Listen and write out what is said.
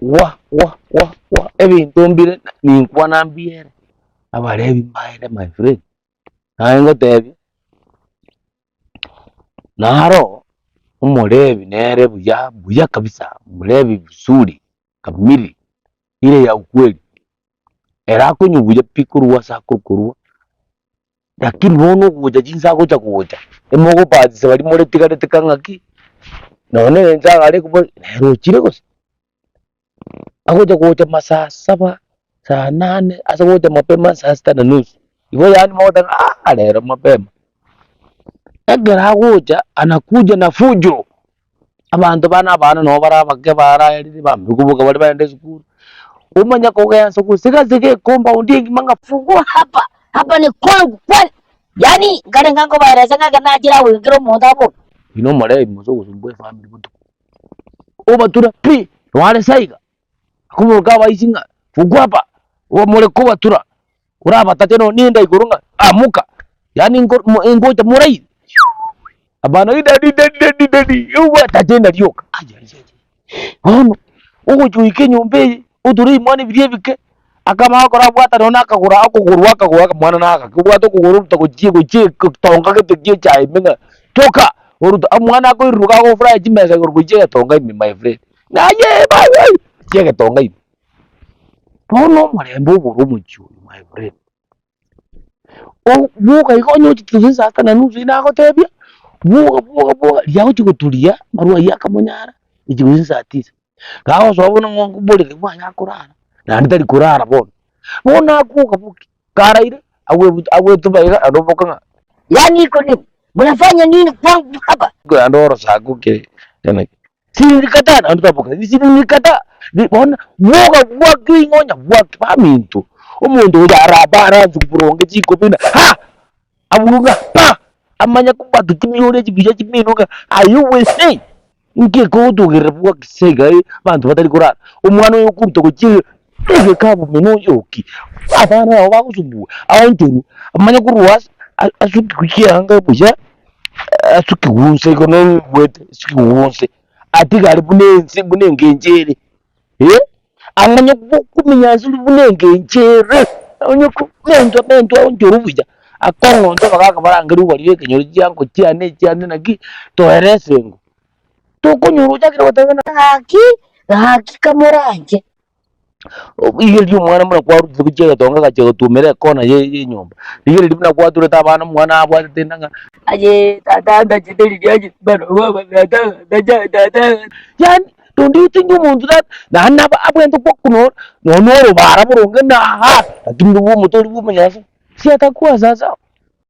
Gwa gwa gwa gwa ebinto mbire ninkwana mbiere, abarebi mbaere my friend, naye ngotebia, naro omorebi nere buya buya kabisa, mlevi vizuri kamili, ile ya ukweli, ere akonywa buya pi korwa ase akokorwa. Lakini bono ogocha chinsa agocha gocha, emogobatisa baria more tigarete ka ng'aki, nonye na ensa iga are kobua nere ochire gose? Agocha gocha masaa saba, saa nane, ase gocha mapema saa sita na nusu, igo yaani mogoteba ng'a aah rero mapema. Ekero agocha, anakuja na fujo, abanto bane abana nabo bare abake bararire bambe koboka baria bagende esukuru, omanye kogensa gose gase ecompound engima ng'a Fungua hapa, hapa ni kwangu kwani yaani nkarenge nkobaeresa ng'a ekero nachire agwo kera omonto aboke. Oyio nomorebi mose ogosumbua efamiri botuko, obatura pi, noare saiga, akoboroka abaisi ng'a fungua hapa, more kobatura, orabatache nonye nenda igoro ng'a amoka, yaani nko mo ngocha moraire abana daddy daddy daddy daddy obwatache enda rioka ayayaya. Bono, ogocha goika enyomba eye, oture ebimwana ebiria ebike, akamanya gokora abwata nonye na akagoro akogoro akagoro akamwana na agake, obwate okogoro oruta gochia gochia egetonga gete gie echae ime ng'a toka, oruta omwana akoiruruka agofurahia chimesa igoro gochia egetonga ime my friend, naye baba gochia egetonga ime. Bono omorembe obore omochie oyo my friend, boka iga onye ochete gose saa sita na nusu eywo nagotebia, boka boka boka riria agochia goturia amarwa aywo akamonyara, gochia gose saa tisa. Gagosoa bono ng'a oborere bwaye akorara, naende tari korara bono. Bono akoboka boki, karaire, agwebuta agwetuba iga naende oboka ng'a. Yaani iko nini? Mnafanya nini kwangu hapa? Naende orosako ki Siririkata naende toboka, siririkata bono bwoga bwake ing'onya bwake baminto, omonto oyo araba aranse boronge chikobi ng'a ha! Abwo ng'a pa! Amanye kobwata chimioro echi buya chimino ng'a aye wese, inki ekogotogerera bwake ase iga abanto batari korara, omwana oyo okoruta gochia egekabu mino oyoki, abana nabo bagosumbua, aonchorwe, amanye korwa ase asuke chianga buya. Ase ekegunse igo noigwete ase ekegunse, atigare buna ense buna engencho ere eh, amanye komenya ase buna engencho ere, onye komentwa mentwa onchorwe buya, akong'ontwe abagaka barangerigwe baria ekenyoro chiango chiane echiane naki, toere esengo. Tokonyora ochakire goteba ng'a. Gaki, gaki kamoranche. Rigereria omwana buna kwarutire gochia egetonga agachia gotuomera ekona ye yenyomba, rigereria buna kwaturete abana omwana abwatete enda ng'a. Aye tata ntachete riria aye bano baba tata tacha tata. Yaani don't you think omonto that naende nabo abwenerete gokuna nonye na orobara boronge na aa lakini obo omote oria bwa omonyasa siatakuwa sawasawa.